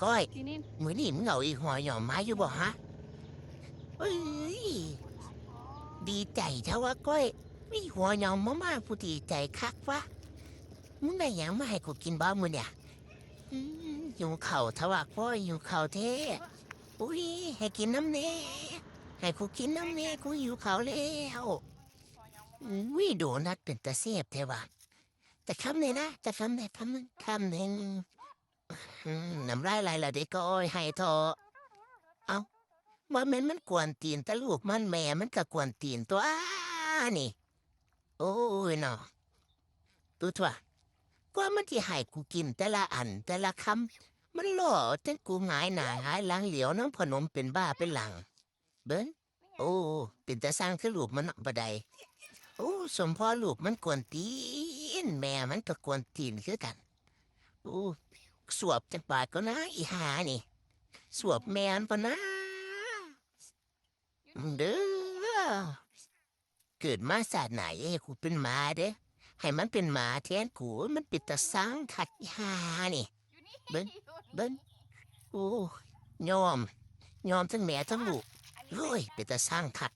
ກ້ອຍ ມື້ນີ້ມຶງເອົາອີ່ຫົວຫຍ້ອມມາຢູ່ບໍ່ຫະ? ເອີຍ ດີໃຈແທ້ວ່າກ້ອຍ ມີຫົວຫຍ້ອມມາ ມາ ຜູ້ດີໃຈຄັກວະ. ມຶງໄດ້ຫຍັງມາໃຫ້ກູກິນບໍ່ມື້ນີ້? ອືມ ຫິວເຂົ້າແທ້ວ່າກ້ອຍ ຫິວເຂົ້າແທ້. ອຸ້ຍ ໃຫ້ກິນນຳແດ່ ໃຫ້ກູກິນນຳແດ່ ກູຫິວເຂົ້າແລ້ວ. ອຸ້ຍ ໂດນັດເປັນຕາແຊບແທ້ວ່າ. ຈັກຄຳແດ່ນະ ຈັກຄຳແດ່ ຄຳໜຶ່ງ ຄຳໜຶ່ງ. ອືມ ນ້ຳລາຍໄຫຼແລ້ວເດ້ກ້ອຍ ໃຫ້ເຖາະ. ເອົ້າ ບໍ່ແມ່ນມັນກວນຕີນແຕ່ລູກມັນ ແມ່ມັນກໍກວນຕີນຕົວນີ້. ໂອ້ຍເນາະ ຕຸດວ່າ ກວ່າມັນຊິໃຫ້ກູກິນແຕ່ລະອັນແຕ່ລະຄຳ ມັນລໍຈົນກູຫງາຍໜ້າຫງາຍຫຼັງຫຼຽວນຳຂະໜົມເປັນບ້າເປັນຫຼັງ. ເບິ່ງ ໂອ້ ເປັນຕາຊ່າງຄືລູກມັນເນາະ ບໍ່ໄດ້. ໂອ້ ສົມພໍລູກມັນກວນຕີນ ແມ່ມັນກໍກວນຕີນຄືກັນ. ໂອ້ ສວບຈັກບາດກ່ອນນະ ອີຫ່ານີ້ ສວບແມ່ມັນກ່ອນນະ. ເດີ ເກີດມາຊາດໜ້າຢ່າໃຫ້ກູເປັນໝາເດີ ໃຫ້ມັນເປັນໝາແທນກູ. ມັນເປັນຕາຊ່າງຄັກ ອີຫ່ານີ້. ເບິ່ງ ເບິ່ງ ໂອ້ ຍອມ ຍອມທັງແມ່ທັງລູກ. ໂອ້ຍ ເປັນຕາຊ່າງຄັກ